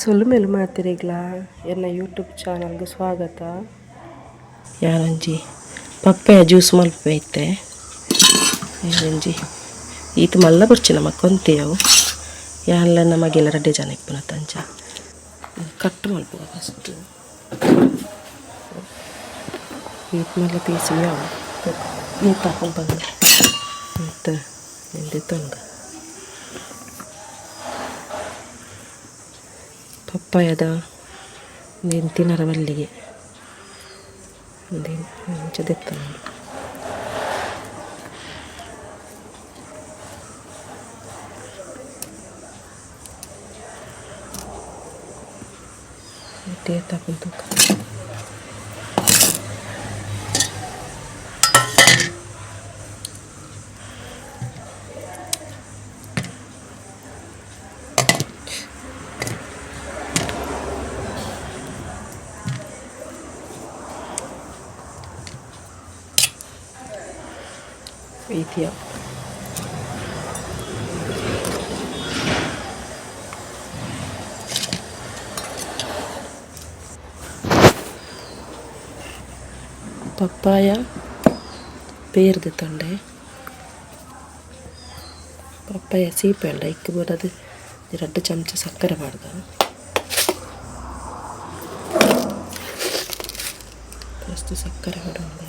ಸೊಲ್ಮೆಲು ಮಾತೆರೆಗ್ಲಾ ಎನ್ನ ಯೂಟ್ಯೂಬ್ ಚಾನಲ್ಗೆ ಸ್ವಾಗತ. ಯಾನೊಂಜಿ ಪಪ್ಪಯ ಜ್ಯೂಸ್ ಮಲ್ಪುವೆ ಇತ್ತೆ. ಒಂಜಿ ಈತ್ ಮಲ್ಲ ಬೊರ್ಚಿ ನಮಕ್ ಒಂತೆ ಅವು. ಯಾನ್ಲ ಎನ್ನ ಮಗೆಲ ರಡ್ಡೆ ಜನ ಇಪ್ಪುನ ತಂಚ ಕಟ್ ಮಲ್ಪುವ ಫಸ್ಟ್. ಈತ್ ಮಲ್ಲ ಪೀಸ್ ಅವು ಈತ್ ಆಪುಂಡು ಪಂದ್ ಇತ್ತೆ ದೆತ್ತೊನ್ಗ. ಪಪ್ಪಾಯದ ಉಂದೆನ್ ತಿನರ ಬಲ್ಲಿಗೆ ಉಂದೆನ್ ಇಂಚ ದೆತ್ತೊನೊಡು. ಇತ್ತೆ ಏತ್ ಆಪುಂಡು ತೂಕ. ಈತಿಯ ಪಪ್ಪಾಯ ಪೇರ್ ದೆತ್ತೊಂಡೆ. ಪಪ್ಪಾಯ ಸೀಪೆ ಉಂಡು ಐಕ್ ಬೋಡಾದ್ ರಡ್ಡ್ ಚಮಚ ಸಕ್ಕರೆ ಪಾಡ್ದ. ಫಸ್ಟ್ ಸಕ್ಕರೆ ಪಾಡೊಂಡೆ.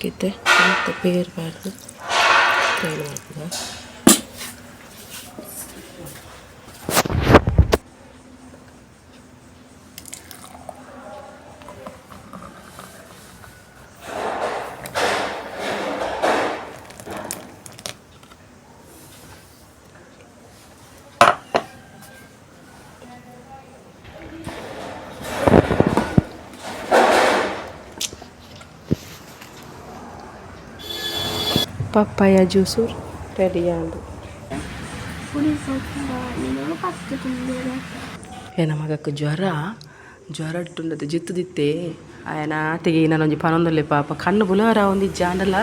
ಇತ್ತೆ ಮತ್ತೆ ಪೇರ್ ಪಾಡ್ದು ಫ್ರೈ ಮಲ್ಪುಗ. ಪಪ್ಪಾಯ ಜ್ಯೂಸು ರೆಡಿ ಆಂಡ್. ಎನ್ನ ಮಗಕ್ ಜ್ವರ ಜ್ವರ ಉಂಡತೆ ಜಿತ್ತುದಿತ್ತೆ. ಆಯನ ಆತೆಗೆ ನನೊಂಜಿ ಪನೊಂದುಲ್ಲೆ ಪಾಪ ಕಣ್ಣು ಬುಲವರ ಒಂದಿಜ್ಜ ಆಂಡಲ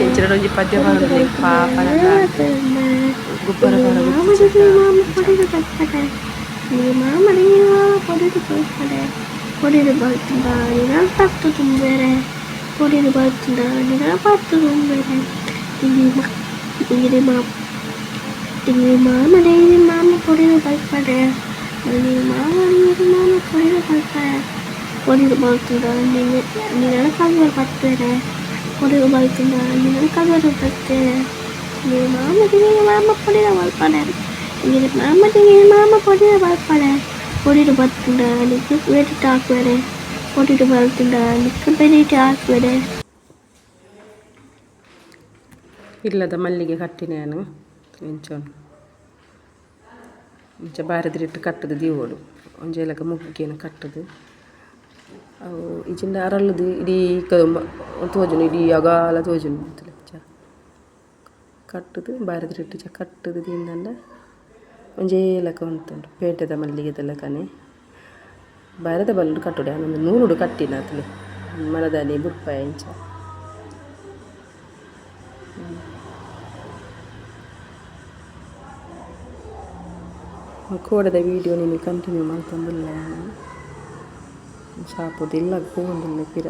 ಎಂಚಿನ ಒಂಜಿ ಪದ್ಯ ಪನೊಂದುಲ್ಲೆ ಪಾಪ ಗೊಬ್ಬರ ಇಲ್ಲದ ಮಲ್ಲಿಗೆ ಕಟ್ಟಿನ ಯಾನು ಇಂಚ ಇಂಚ ಬಾರೆದಿರಿಟ್ ಕಟ್ಟುದು ದೀವೊಡು ಒಂಜಿ ಮುಗ್ಗೇನು ಕಟ್ಟುದು ಅವು ಇಜಿಂಡ ಅರಳುದು ಇಡೀ ತೋಜುಂಡು ಇಡೀ ಅಗಾಲ ತೋಜುಂಡು ಇಂಚ ಕಟ್ಟುದು ಬಾರೆದಿರಿಟ್ ಇಂಚ ಕಟ್ಟುದು ದೀಂಡ ಒಂಜೇ ಲೆಕ್ಕ ಉಂತುಂಡು ಪೇಟೆದ ಮಲ್ಲಿಗೆದ ಲೆಕ್ಕನೆ ಬಾರೆದ ಬಲ್ಲುಡು ಕಟ್ಟುಡು ಯಾನ್ ಒಂಜಿ ನೂಲುಡು ಕಟ್ಟಿನ ಅತುಲೆ ಮನದಾನಿ ಬುಡ್ಪಾಯ ಇಂಚ. ಕೋಡೆದ ವೀಡಿಯೋ ನಿನ್ನ ಕಂಟಿನ್ಯೂ ಮಲ್ತೊಂದುಲ್ಲೆ ಯಾನ್ ಶಾಪುದ ಇಲ್ಲಗ್ ಪೋವೊಂದುಲ್ಲೆ ಪಿರ.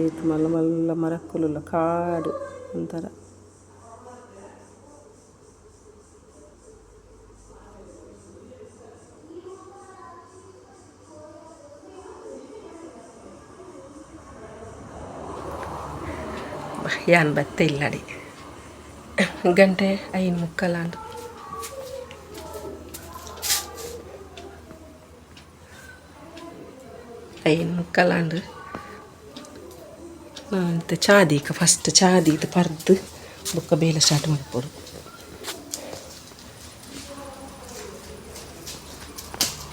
ಏತ್ ಮಲ್ಲ ಮಲ್ಲ ಮರಕ್ಕುಲುಲ್ಲ ಕಾಡು ಒಂಥರ. ಯಾನ್ ಬತ್ತೆ ಇಲ್ಲಡೆ ಗಂಟೆ 5:45 ಆಂಡ್. 5:45 ಆಂಡ್. ಇತ್ತೆ ಚಾ ದೀಕ ಫಸ್ಟ್ ಚಾ ದೀದ್ ಪರ್ದ್ ಬೊಕ್ಕ ಬೇಲೆ ಸ್ಟಾರ್ಟ್ ಮಲ್ಪೊಡು.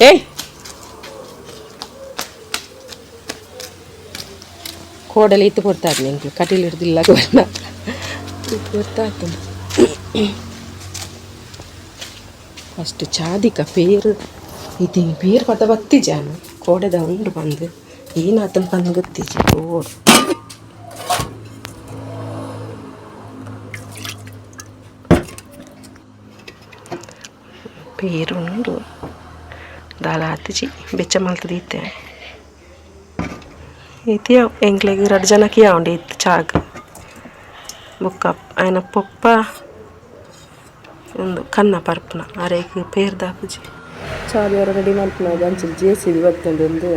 ಏಯ್ ಕೋಡಲಿ ಇತ್ತು ಕೊಡ್ತಾರೆ ನಿಂಗೆ ಕಟೀಲ್ ಹಿಡ್ದಿಲ್ಲ ಬಣ್ಣ ಇತ್ತು ಗೊತ್ತಾಗ್ತದೆ. ಫಸ್ಟ್ ಚಾದಿಕ ಪೇರು ಇದ್ದೀನಿ ಪೇರು ಪತ ಬತ್ತಿ ಜಾನು ಕೋಡೆದ ಉಂಡು ಬಂದು ಏನಾತನ ಬಂದು ಗೊತ್ತಿಜಿ ಓಡು. ಪೇರುಂಡು ದಾಲ ಆತಿಜಿ ಬೆಚ್ಚ ಮಲ್ತದ ಇತ್ತೆ ಇತ್ತೆ ಎಂಕ್ಲೆಗ್ ರಡ್ಡ್ ಜನಕ್ಕೆ ಯಾವಂಡು ಇತ್ತು ಚಾಗ್ ಬೊಕ್ಕ ಆಯನ ಪೊಪ್ಪ ಉಂದು ಕನ್ನ ಪರ್ಪುನ ಅರೆಗ್ ಪೇರ್ ದಾಪುಜಿ. ಚಾ ದೇವರ ರೆಡಿ ಮಲ್ಪುನ ಅಂಚಿನ ಜೆ ಸಿ ಬಿ ಬತ್ತುಂಡು ಉಂದು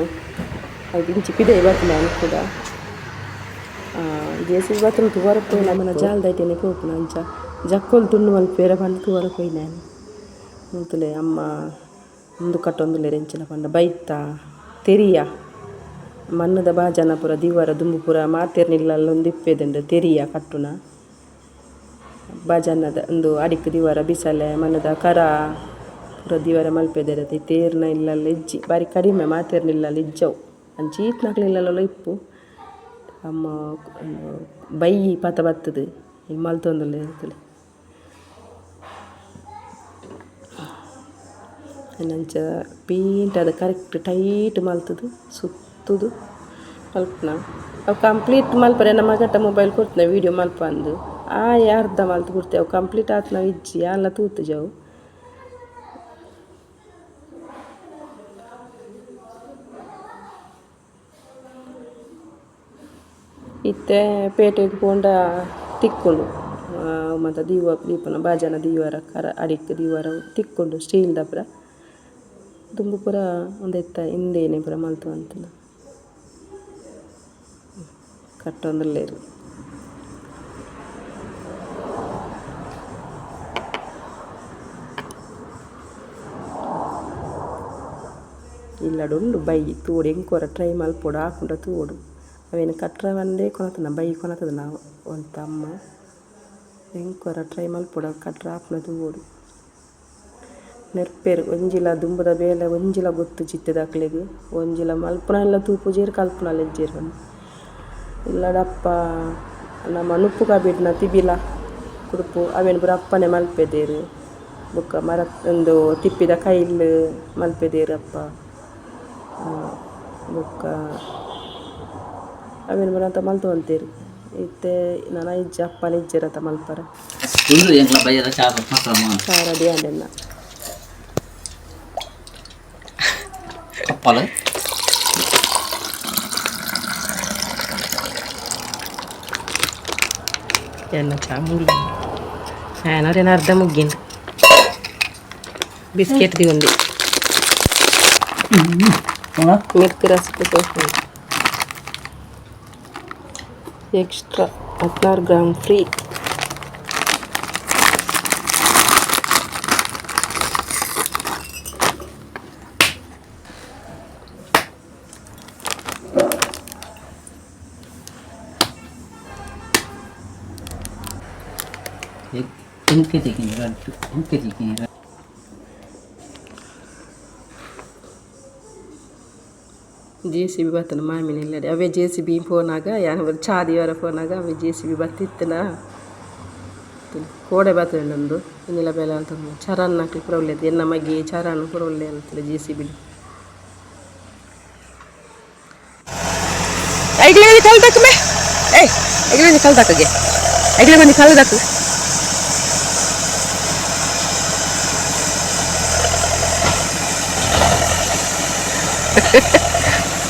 ಐಕ್ ಇಂಚಿ ಪಿದಯಿ ಬತ್ತುಂಡು ಆಂಡ ಕೂಡ ಜೆ ಸಿ ಬಿ ಬತ್ತುಂಡು ತೂವರೆ ಪೋಯಿನ ನಮನ ಜಾಲ್ದ ಐಟೆನೆ ಪೋಪುನ ಅಂಚ ಜಕ್ಕೊಲು ತುಂಡು ಮಲ್ಪುವೆರ ಪಂದ್ ತೂವರೆ ಪೋಯಿನ ಯಾನ್. ಮುಲ್ತುಲೆ ಅಮ್ಮ ಉಂದು ಕಟ್ಟೊಂದುಲ್ಲೆರ್ ಎಂಚಿನ ಪಂಡ ಬೈತ ತೆರಿಯ ಮಣ್ಣುದ ಬಾಜನ ಪೂರ ದೀವರ ದುಂಬು ಪೂರ ಮಾತೆರ್ನ ಇಲ್ಲಲ್ ಉಂದು ಇಪ್ಪೆದುಂಡು ತೆರಿಯ ಕಟ್ಟುನ ಬಾಜನದ ಉಂದು ಅಡಿಕ್ ದೀವರ ಬಿಸಲೆ ಮಣ್ಣುದ ಕರ ಪೂರ ದೀವರ ಮಲ್ಪೆದೆರ್ ಇತ್ತೆ ಏರ್ನ ಇಲ್ಲಲ್ ಇಜ್ಜಿ ಬಾರಿ ಕಡಿಮೆ ಮಾತೆರ್ನ ಇಲ್ಲಲ್ ಇಜ್ಜವು ಅಂಚ ಈತ್ನಕ್ಲೆ ಇಲ್ಲಲ್ ಇಪ್ಪು. ಅಮ್ಮ ಬೈ ಪತ ಬತ್ತುದು ಮಲ್ತೊಂದುಲ್ಲೆರ್ ತೂಲೆ. ಅಂಚ ಪೀಂಟ್ ಅದ್ ಕರೆಕ್ಟ್ ಟೈಟ್ ಮಲ್ತುದು ಸುತ್ತುದು ಮಲ್ಪುನ ಅವು ಕಂಪ್ಲೀಟ್ ಮಲ್ಪರೆ ಎನ್ನ ಮಗಟ ಮೊಬೈಲ್ ಕೊರ್ತುನ ವೀಡಿಯೋ ಮಲ್ಪಂದು ಆಯೆ ಅರ್ಧ ಮಲ್ತ್ ಬುಡ್ತೆ ಅವು ಕಂಪ್ಲೀಟ್ ಆತ್ನವು ಇಜ್ಜಿ ಯಾನ್ಲ ತೂತುಜಿ ಅವು. ಇತ್ತೆ ಪೇಟೆಗ್ ಪೋಂಡ ತಿಕ್ಕುಂಡು ಮಾತ ದೀವ ದೀಪುನ ಬಾಜನ ದೀವರ ಕರ ಅಡಿಕ್ ದೀವರ ತಿಕ್ಕುಂಡು ಸ್ಟೀಲ್ ದ ಪೂರ ದುಂಬು ಪೂರ ಉಂದೆತ್ತ ಇಂದೇನೆ ಪೂರ ಮಲ್ತೊಂದಿತ್ತಿನ ಕಟ್ಟೊಂದುಲ್ಲೆರ್. ಇಲ್ಲಡ್ ಉಂಡು ಬೈ ತೂವೊಡು ಎಂಕೊರ ಟ್ರೈ ಮಲ್ಪೊಡು ಆಪುಂಡ ತೂವೊಡು ಅವೆನ್ ಕಟ್ರೆ ಕೊನತುನ ಬೈ ಕೊನತುನ ಒಂತೆ ಅಮ್ಮ ಎಂಕೊರ ಟ್ರೈ ಮಲ್ಪೊಡು ಅವು ಕಟ್ರೆ ಆಪುಂಡ ತೂವೊಡು. ನೆರ್ಪೆರ್ ಒಂಜಿಲ ದುಂಬುದ ಬೇಲೆ ಒಂಜಿಲ ಗೊತ್ತುಜಿ ಇತ್ತೆದಕ್ಲೆಗ್ ಒಂಜಿಲ ಮಲ್ಪುನಲ ತೂಪುಜೆರ್ ಕಲ್ಪುನಲ ಇಜ್ಜೆರ್ ಪಂದ್. ಇಲ್ಲಡ್ ಅಪ್ಪ ನಮ ನುಪ್ಪು ಕಬಿಡ್ನ ತಿಬಿಲ ಕುಡುಪು ಅವೆನ್ ಪೂರ ಅಪ್ಪನೆ ಮಲ್ಪೆದೆರ್ ಬೊಕ್ಕ ಮರ ಉಂದು ತಿಪ್ಪಿದ ಕೈಲ್ ಮಲ್ಪೆದೆರ್ ಅಪ್ಪ ಬೊಕ್ಕ ಅವೆನ್ ಪೂರ ಮಾತ ಮಲ್ತೊಂತೆರ್ ಇತ್ತೆ ನನ ಇಜ್ಜಿ ಅಪ್ಪಲ ಇಜ್ಜೆರ್ ಅತ ಮಲ್ಪರೆ. ಉಂದು ಎಂಕ್ಲ ಬಯ್ಯದ ಚಾ ಮಕ್ಕಳಮ್ಮ. ಚಾ ರೆಡಿ ಆಂಡೆನ್ನ. ಕಪ್ಪಲ ಎನ್ನ ಚಾ ಮುಗಿ ಆಯನವ್ರೇನು ಅರ್ಧ ಮುಗ್ಗಿಂಡು biscuit the milk rusk extra 16 gram free. ಎಂಕೆ ತಿಕ್ಕಿನಿ ರಡ್ಡು ಎಂಕೆ ತಿಕ್ಕಿನಿ. ಜೆ ಸಿ ಬಿ ಬತ್ತನ ಮಾಮಿನ ಇಲ್ಲಡೆ ಅವೇ ಜೆ ಸಿ ಬಿ ಪೋನಾಗ ಯಾನ್ ಚಾ ದೀವರ ಪೋನಾಗ ಅವೇ ಜೆ ಸಿ ಬಿ ಬತ್ತಿತ್ತನ ಕೋಡೆ ಬತ್ತುಂಡು ಇಂಜಿಲ ಬೇಲೆ ಅಂತ ಚರನ್ ಅಕ್ಲು ಪೂರ ಉಲ್ಲೆರ್ ಎನ್ನ ಮಗೆ ಚರನ್ ಪೂರ ಉಲ್ಲೆರ್ ಅಂತಲೆ ಜೆ ಸಿ ಬಿ. ಐಗ್ಲೆ ಒಂಜಿ ಕಲ್ಲ್ ದಕ್ಕ್ ಮೇ ಏಯ್ ಐಗ್ಲೆ ಒಂಜಿ ಕಲ್ಲ್ ದಕ್ಕಗೆ ಐಗ್ಲೆ ಒಂಜಿ ಕಲ್ಲ್ ದಕ್ಕು.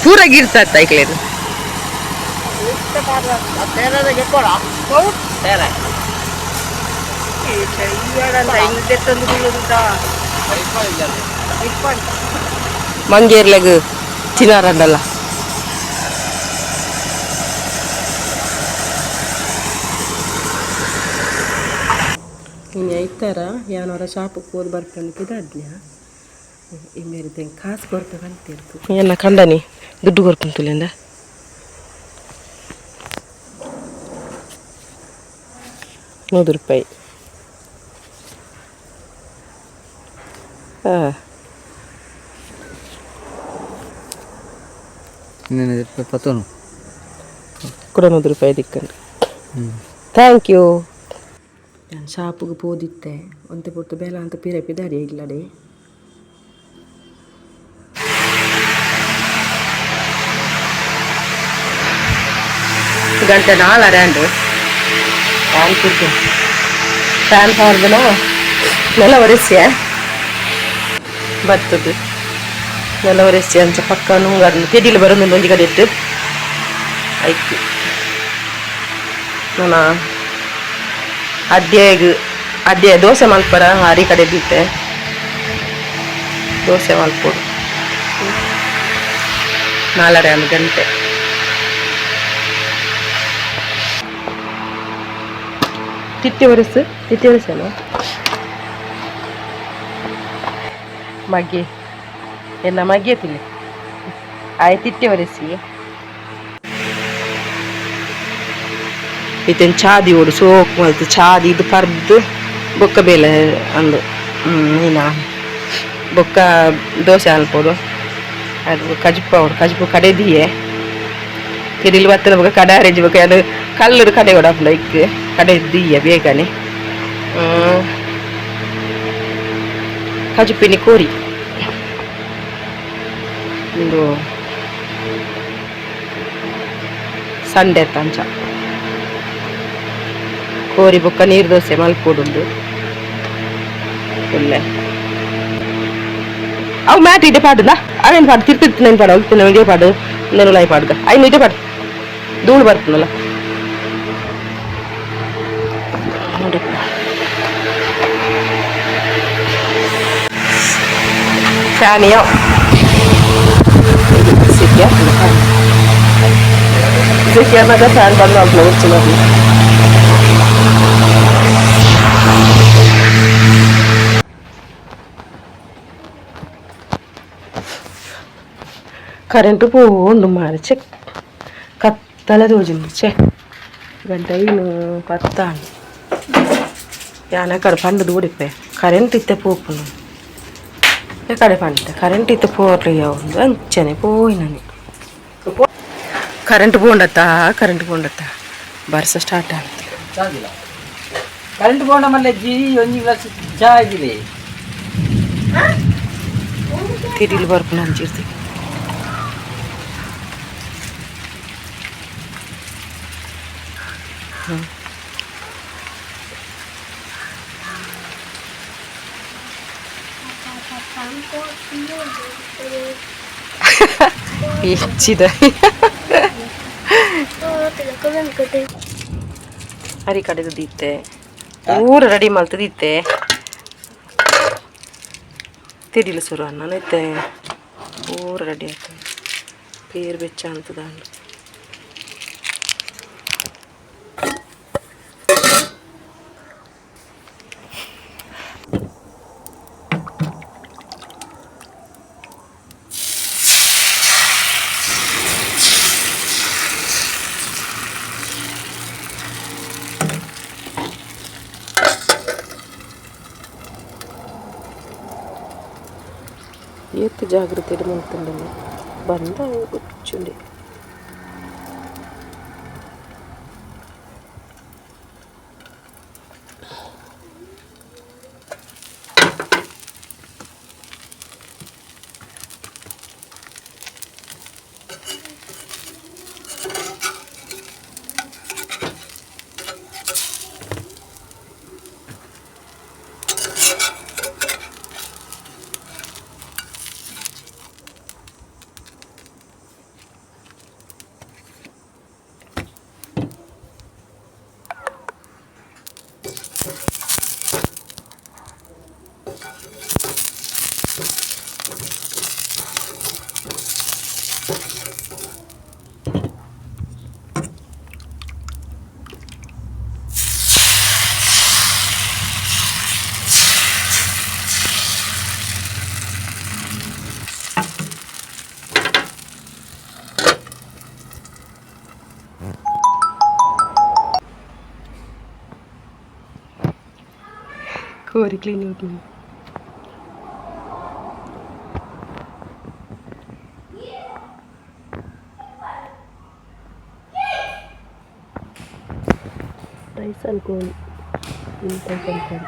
ಪೂರ ಗಿರ್ತಾತ ಐಕ್ಲೇನು. ಮಂಗೇರ್ಲೆಗ್ ತಿನಾರಂಡಲ್ಲ ಇನಿ ಐತಾರ ಯಾನೊರ ಶಾಪಕ್ಕೆ ಪೋದು ಬರ್ಪೆಂದು ಪಿದಾಡ್ನ್ಯ ಇಮ್ಮೇರಿದ್ದೆ ಕಾಸು ಕೊರ್ಪೆ ಪಂತೇರ್ತು ಎನ್ನ ಕಂಡನಿ ದುಡ್ಡು ಕೊರ್ಪುಂತುಲೆಂದ. 100 ರೂಪಾಯಿ. ಹಾಂ. ಪತ್ತೊನು ಕೂಡ 100 ರೂಪಾಯಿ ದಿಕ್ಕಂಡು. Thank you. ನಾನು ಶಾಪಿಗೆ ಪೋದಿತ್ತೆ, ಒಂತೆ ಪೊರ್ತು ಬೇಲ ಅಂತ ಪಿರ ಪಿದಾಡಿ ಇಲ್ಲಡೆ. ಗಂಟೆ ನಾಲ್ಕರೆ ಅಂಡು. ಫ್ಯಾನ್ ಕುರ್ತು, ಫ್ಯಾನ್ ಹಾರ್ದನ ನೆಲ ಒರೆಸಿಯ ಬರ್ತದೆ. ನೆಲ ಒರೆಸಿ ಅಂಚ ಪಕ್ಕ ನುಂಗಾರ್ನ ತೆಡಿಲು ಬರೋದು ಒಂಜಿ ಕಡೆ ಇಟ್ಟು ಐಕ್. ನನ್ನ ಅಡ್ಡೆಗ್ ಅಡ್ಡೆ ದೋಸೆ ಮಲ್ಪರ ಅರಿ ಕಡೆ ಬಿತ್ತೆ, ದೋಸೆ ಮಲ್ಪೊಡು. ನಾಲ್ಕರೆ ಒಂದು ಗಂಟೆ. ತಿತ್ತಿ ಒರೆಸು, ತಿತ್ತಿ ಒರೆಸೇನು ಮಗೆ ಎಲ್ಲ ಮಗೆ ತಿಲ್ಲಿ ಆಯ್ ತಿತ್ತಿ ಒರೆಸಿ. ಇತ್ತೇನು ಚಾದಿ ಓಡು ಸೋಕ್ ಮಲ್ತು ಚಾದಿ ಇದು ಪರ್ದು ಬೊಕ್ಕ ಬೇಲೆ ಅಂದು ನೀನ ಬೊಕ್ಕ ದೋಸೆ ಅಲ್ಪೊಡು. ಅದು ಕಜಿಪು ಅವಡು, ಕಜಿಪು ಕಡೆದಿಯೇ ತಿರಿಲ್ ಬತ್ತದ. ಬೊಕ್ಕ ಕಡೆ ಅರೇಂಜ್ ಬೊಕ್ಕ ಅದು ಕಲ್ಲುಡು ಕಡೆ ಕೊಡಪ್ಪುಂಡು. ಐಕ್ ಕಡೆ ದೀಯ ಬೇಗನೆ. ಕಜಿಪಿನಿ ಕೋರಿ ಉಂದು ಸಂಡೆ ಅಂಚ ಕೋರಿ ಬೊಕ್ಕ ನೀರು ದೋಸೆ ಮಲ್ಪೊಡುಂದು ಉಲ್ಲೆ. ಅವು ಮ್ಯಾಟ್ ಇದೆ ಪಾಡುದ, ಅವೇನು ಪಾಡು ತಿರ್ತಿರ್ತೀನಿ ಪಾಡು ಹೋಗ್ತೀನಿ. ಇದೇ ಪಾಡು, ಇನ್ನೊಂದು ಪಾಡುದ ಐನು ಇದೇ ಪಾಡು. ಧೂಳು ಬರ್ತದಲ್ಲ ನೋಡಪ್ಪ. ಫ್ಯಾನ್ ಯಾವ ಸೆಕೆ, ಸೆಕೆ ಅನ್ನಕ ಫ್ಯಾನ್ ಬಂದು ಅಪ್ಲ ಹುಚ್ಚು. ಕರೆಂಟ್ ಪೋಂಡು ಮಾರೆ, ಚೆಕ್ ಕತ್ತಲೆ ತೋಜುಂಡು. ಛೆ, ಗಂಟೆ ಐನು ಪತ್ತಾಂಡ್. ಯಾನ ಕಡೆ ಪಂಡದು ಓಡಿಪ್ಪೆ, ಕರೆಂಟ್ ಇತ್ತೆ ಪೋಪುಂಡು. ಕಡೆ ಪಂಡ ಕರೆಂಟ್ ಇತ್ತೆ ಪೋರ್ಲಿ ಒಂದು ಅಂಚನೆ ಪೋಯಿನನಿ. ಕರೆಂಟ್ ಪೋಂಡತ್ತ, ಕರೆಂಟ್ ಪೋಂಡತ್ತ ಬರ್ಸ ಸ್ಟಾರ್ಟ್ ಆಗುತ್ತೆ. ಚಾದಿಲ್ಲ, ಕರೆಂಟ್ ಪೋಂಡ ಮಲ್ಲೆ ಜಿ ಒಂಜಿ ಗ್ಲಾಸ್ ಚಾ ಇದ್ದಿದೆ. ತಿರಿಲು ಬರ್ಪುನ ಅಂಚಿರ್ತಿ. ಇಚ್ಚಿದ ಅರಿ ಕಡೆದು ದೀತೆ, ಊರು ರೆಡಿ ಮಲ್ತದಿತ್ತೆ. ತಿರಿಲು ಸುರು ಅನ್ನ ಇತ್ತೆ, ಊರು ರೆಡಿ ಆಗ್ತದೆ. ಪೇರು ಬೆಚ್ಚ ಅಂತದ. ಏತ್ ಜಾಗೃತಿ ಮಲ್ತುಂಡಲ್ಲ ಬಂದ ಹುಚ್ಚುಂಡೆ. ಕೋರಿ ಕ್ಲೀನ್ ಆಗಿ ಟೈಸನ್ ಕೋಳಿ. ಟೈಸನ್ ಕೋಳಿ.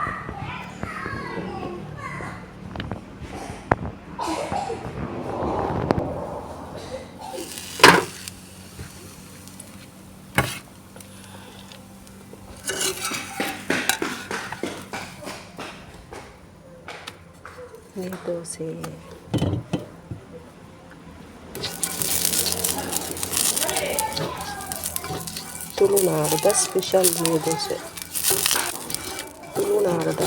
ನೀರು ದೋಸೆ. ತುಳುನಾಡದ ಸ್ಪೆಷಲ್ ನೀರು ದೋಸೆ. ತುಳುನಾಡದ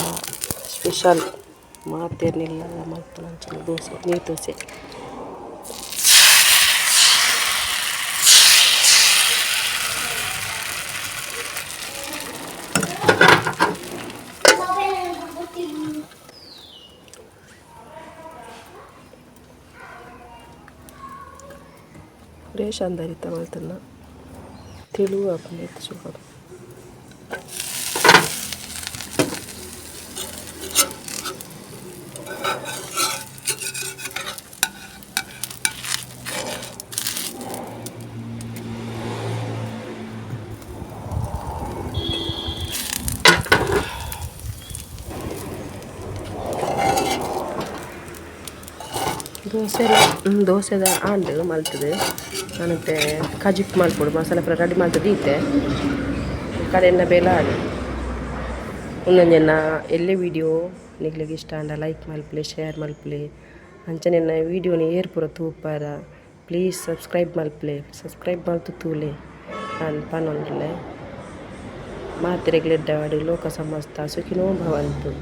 ಸ್ಪೆಷಲ್ ಮಾತೆರ್ನಿಲ್ಲ ಮಲ್ಪುನಂಚಿನ ದೋಸೆ, ನೀರು ದೋಸೆ. ರೇಷನ್ ದರಿತ ಮಲ್ತುನ ತೆಳು ಆಪುಂಡು ಏತ್ ಶೋಕುಡು. ದೋಸೆ ದೋಸೆದ ಆಂಡ್ ಮಲ್ತುದು ಅನಂತೆ ಕಜಿಪ್ ಮಲ್ಪೊಡು. ಮಸಾಲೆ ಪೂರ ರೆಡಿ ಮಲ್ತ್ ದೀತೆ. ಕಡೆನ್ನ ಬೇಲೆ ಆಂಡ್. ಉಂದೊಂಜೆನ್ನ ಎಲ್ಲೆ ವಿಡಿಯೋ ನಿಕ್ಲೆಗ್ ಇಷ್ಟ ಆಂಡ ಲೈಕ್ ಮಲ್ಪುಲೆ, ಶೇರ್ ಮಲ್ಪುಲೆ. ಅಂಚನೆ ಎನ್ನ ವಿಡಿಯೋನು ಏರ್ ಪೂರ ತೂಪರ ಪ್ಲೀಸ್ ಸಬ್ಸ್ಕ್ರೈಬ್ ಮಲ್ಪುಲೆ, ಸಬ್ಸ್ಕ್ರೈಬ್ ಮಲ್ತ್ ತೂಲೆ ಯಾನ್ ಪನೊಂದುಲ್ಲೆ. ಮಾತೆರೆಗ್ಲ ಎಡ್ಡೆ ಆವಡ್. ಲೋಕ ಸಮಸ್ತ ಸುಖಿನೋ ಭವಂತು.